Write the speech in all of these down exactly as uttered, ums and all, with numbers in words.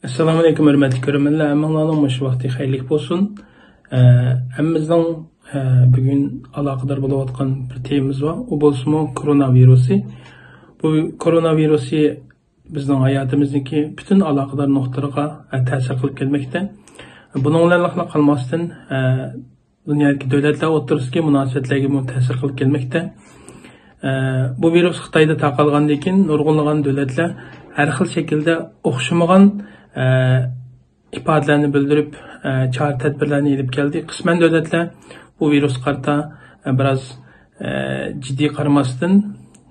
ئەسسالامۇ ئەلەيكۇم، ھۆرمەتلىك كۆرۈرمەنلەر، ھەممىڭلارنىڭ مۇشۇ ۋاقتى خەيرلىك بولسۇن. ئە، ھەممىمىزنىڭ، ئە، بۈگۈن ئالاقىدار بولۇۋاتقان بىر تېمىمىز بار. ئۇ بولسىمۇ كورونا ۋىرۇسى. بۇ كورونا ۋىرۇسى بىزنىڭ ھاياتىمىزدىكى پۈتۈن ئالاقىدار نۇقتىلىرىغا، ئە، تەسىر قىلىپ كەلمەكتە. بۇنىڭ بىلەنلا قالماستىن، ئە، دۇنيادىكى دۆلەتلەر ئوتتۇرىسىدىكى مۇناسىۋەتلەرگىمۇ تەسىر قىلىپ كەلمەكتە. ئە، بۇ ۋىرۇس خىتايدا تارقالغاندىن كېيىن نۇرغۇنلىغان دۆلەتلەر ھەر خىل شەكىلدە ئوخشىمىغان، ئە، ئىپادىلەرنى بىلدۈرۈپ، ئە، چارە-تەدبىرلەرنى ئېلىپ كەلدى. قىسمەن دۆلەتلەر بۇ ۋىرۇسقا قارىتا، ئە، بىراز، ئە، جىددىي قارىماستىن،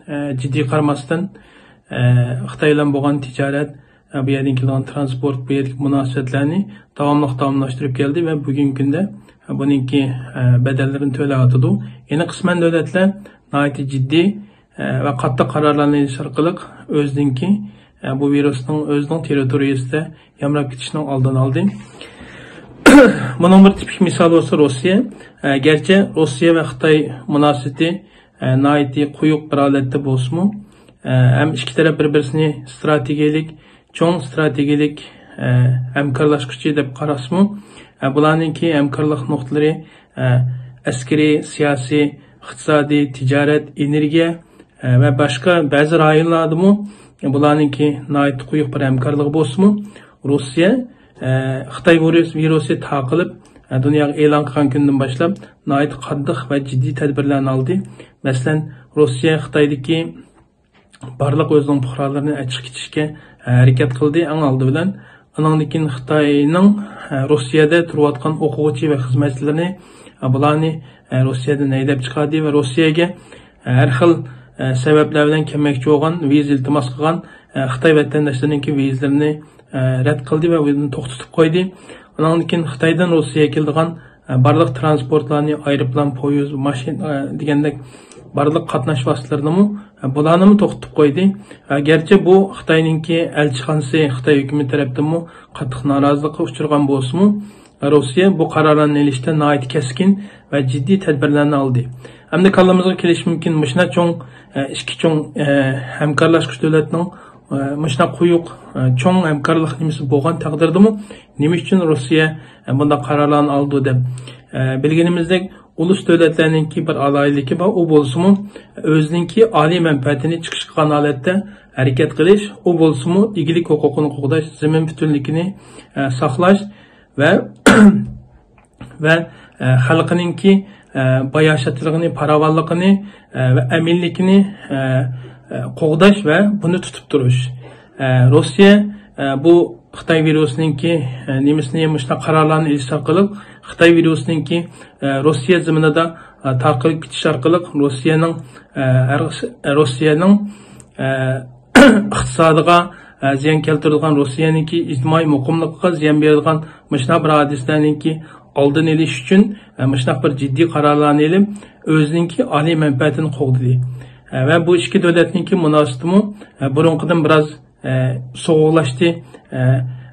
ئە، جىددىي قارىماستىن، ئە، خىتاي بىلەن بولغان تىجارەت، ئە، بۇ يەردىن كېلىدىغان ترانسپورت، بۇ يەردىكى مۇناسىۋەتلەرنى داۋاملىق داۋاملاشتۇرۇپ كەلدى ۋە بۈگۈنكى كۈندە، ئە، بۇنىڭكى، ئە، بەدەللىرىنى تۆلەۋاتىدۇ. يەنە قىسمەن دۆلەتلەر ناھايىتى جىددىي، ئە، ۋە قاتتىق قارارلارنى ئېلىش ئارقىلىق ئۆزىنىڭكى، ئە، بۇ ۋىرۇسنىڭ ئۆزىنىڭ تېررىتورىيىسىدە يامراپ كېتىشىنىڭ ئالدىنى ئالدى. بۇنىڭ بىر تىپىك مىسالى بولسا روسىيە. ئە، گەرچە روسىيە ۋە خىتاي مۇناسىۋىتى، ئە، ناھايىتى قويۇق بىر ھالەتتە بولسىمۇ، ئە، ھەم ئىككى تەرەپ بىر-بىرسىنى ئىستراتېگىيەلىك، چوڭ ئىستراتېگىيەلىك، ئە، ھەمكارلاشقۇچى دەپ قاراسىمۇ، ئە، بۇلارنىڭكى ھەمكارلىق نۇقتىلىرى، ئە، ئەسكىرىي، سىياسىي، ئىقتىسادىي، تىجارەت، ئېنېرگىيە، ئە، ۋە باشقا بەزى رايونلاردىمۇ بۇلارنىڭكى ناھايىتى قويۇق بىر ھەمكارلىقى بولسىمۇ، روسىيە، ئە، خىتاي ۋىرۇس-، ۋىرۇسى تارقىلىپ، ئە، دۇنياغا ئېلان قىلغان كۈندىن باشلاپ ناھايىتى قاتتىق ۋە جىددىي تەدبىرلەرنى ئالدى. مەسىلەن، روسىيە خىتايدىكى بارلىق ئۆزىنىڭ پۇقرالىرىنى ئەچىقىپ كېتىشكە، ئە، ھەرىكەت قىلدى. ئەڭ ئالدى بىلەن، ئانىڭدىن كېيىن خىتاينىڭ، ئە، روسىيەدە تۇرۇۋاتقان ئوقۇغۇچى ۋە خىزمەتچىلىرىنى، ئە، بۇلارنى، ئە، روسىيەدىن ھەيدەپ چىقاردى ۋە روسىيەگە، ئە، ھەر خىل، ئە، سەۋەبلەر بىلەن كەلمەكچى بولغان، ۋىزا ئىلتىماس قىلغان، ئە، خىتاي ۋەتەنداشلىرىنىڭكى ۋىزىلىرىنى، ئە، رەت قىلدى ۋە ئۇنى توختىتىپ قويدى. ئانىڭدىن كېيىن خىتايدىن روسىيەگە كېلىدىغان، ئە، بارلىق ترانسپورتلارنى، ئايروپىلان، پويىز، ماشىنا، ئە، دېگەندەك بارلىق قاتناش ۋاسىتىلىرىنىمۇ، ئە، بۇلارنىمۇ توختىتىپ قويدى. ئە، گەرچە بۇ خىتاينىڭكى ئەلچىخانىسى خىتاي ھۆكۈمىتى تەرەپتىنمۇ قاتتىق نارازىلىققا ئۇچرىغان بولسىمۇ، روسىيە بۇ قارارلارنى ئېلىشتا ناھايىتى كەسكىن ۋە جىددىي تەدبىرلەرنى ئالدى. ئەمدى كاللىمىزغا كېلىشى مۇمكىن، مۇشۇنداق چوڭ، ئە، ئىككى چوڭ، ئە، ھەمكارلاشقۇچى دۆلەتنىڭ، ئە، مۇشۇنداق قويۇق، ئە، چوڭ ھەمكارلىق نېمىسى بولغان تەقدىردىمۇ نېمە ئۈچۈن روسىيە، ئە، بۇنداق قارارلارنى ئالىدۇ دەپ، ئە، بىلگىنىمىزدەك، ئۇلۇس دۆلەتلەرنىڭكى بىر ئالاھىدىلىكى بار، ئۇ بولسىمۇ ئۆزىنىڭكى ئالىي مەنپەئەتىنى چىقىش قىلغان ھالەتتە ھەرىكەت قىلىش، ئۇ بولسىمۇ ئىگىلىك ھوقۇقىنى قوغداش، زېمىن پۈتۈنلۈكىنى، ئە، ساقلاش ۋە، ۋە، ئە، خەلقىنىڭكى، ئە، باياشاتچىلىقىنى، پاراۋانلىقىنى، ئە، ۋە ئەمىنلىكىنى، ئە، ئە، قوغداش ۋە بۇنى تۇتۇپ تۇرۇش. ئە، روسىيە، ئە، بۇ خىتاي ۋىرۇسىنىڭكى، ئە، نېمىسىنى، مۇشۇنداق قارارلارنى ئېلىش ئارقىلىق خىتاي ۋىرۇسىنىڭكى، ئە، روسىيە زېمىنىدا، ئە، تارقىلىپ كېتىش ئارقىلىق روسىيەنىڭ، ئە، ھەر، روسىيەنىڭ، ئە، ئىقتىسادىغا، ئە، زىيان كەلتۈرىدىغان، روسىيەنىڭكى ئىجتىمائىي مۇقىملىقىغا زىيان بېرىدىغان مۇشۇنداق بىر ھادىسىلەرنىڭكى ئالدىنى ئېلىش ئۈچۈن، ئە، مۇشۇنداق بىر جىددىي قارارلارنى ئېلىپ، ئۆزىنىڭكى ئالىي مەنپەئەتىنى قوغدىدى. ئە، ۋە بۇ ئىككى دۆلەتنىڭكى مۇناسىۋىتىمۇ، ئە، بۇرۇنقىدىن بىراز، ئە، سوغۇقلاشتى. ئە،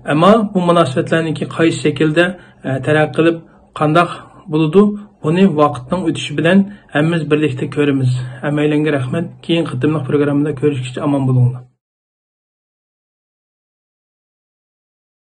ئەمما بۇ مۇناسىۋەتلەرنىڭكى قايسى شەكىلدە، ئە، تەرەققىي قىلىپ قانداق بولىدۇ، بۇنى ۋاقىتنىڭ ئۆتۈشى بىلەن ھەممىمىز بىرلىكتە كۆرىمىز. ھەممەيلەنگە رەھمەت. كېيىنكى قېتىملىق پروگراممىدا كۆرۈشكىچە ئامان بولۇڭلار.